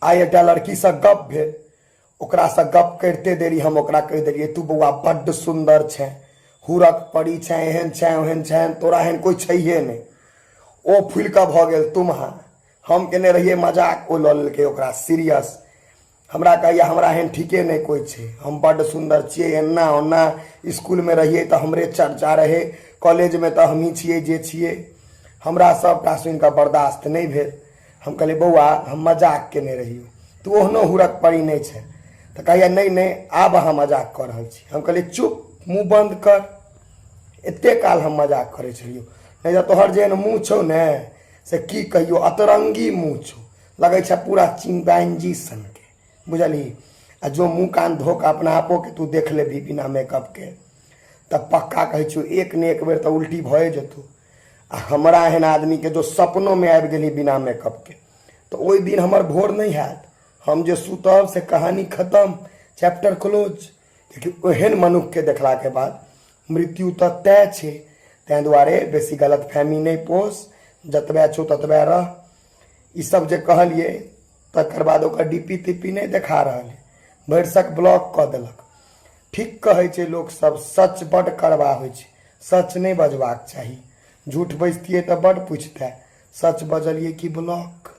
आइ एकटा लड़कीसँ गप भेल। ओकरासँ गप करिते देरी हम ओकरा कहि देलियै, तू बौआ बड्ड सुन्दर छेँ, हुरक परी छेँ, एहन छेँ ओहन छेँ, तोरा एहन कोइ छैहे नहि। ओ फुलि कऽ भऽ गेल तुम्हा। हम केने रहियै मजाक, ओ लऽ लेलकै ओकरा सीरियस। हमरा कहैया हमरा एहन ठीके नहि कोइ छै, हम बड्ड सुन्दर छियै, एना ओना, इसकुलमे रहियै तऽ हमरे चर्चा रहै, कॉलेजमे तऽ हमही छियै जे छियै। हमरा सभटा सुनि कऽ बर्दाश्त नहि भेल। हम कहलियै, बौआ, हम मजाक केने रहियौ, तू ओहनो हुरक परी नहि छै। तऽ कहैया, नहि नहि, आब अहाँ मजाक कऽ रहल छी। हम कहलियै, चुप, मुँह बन्द कर, एते काल हम मजाक करै छलियौ, नहि तऽ तोहर जेहन मुँह छौ ने से की कहियौ, अतरंगी मुँह छौ, लगै छै पूरा चिम्पैंजी सनके, बुझलही? आ जो मुँह कान धो कऽ अपना आपोके तू देख लेबही बिना मेकअपके तऽ पक्का कहै छियौ, एक ने एक बेर तऽ उल्टी भए जेतौ। आ हमरा एहन आदमीके जो सपनोमे आबि गेली बिना मेकअपके तऽ ओहि दिन हमर भोर नहि हैत, हम जे सुतब से कहानी खतम, चैप्टर क्लोज। कियाकि ओहन मनुखके देखलाके बाद मृत्यु तऽ तय छै। ताहि दुआरे बेसी गलतफहमी नहि पोस, जतबे छौ ततबे रह। ई सब जे कहलियै तकर बाद ओकर डी पी तीपी नहि देखा रहल है, भरिसक ब्लॉक कऽ देलक। ठीक कहै छै लोकसभ, सच बड्ड कड़वा होइ छै, सच नहि बजबाक चाही। झूठ बजितियै तऽ बड्ड पुछितै, सच बजलियै कि ब्लॉक।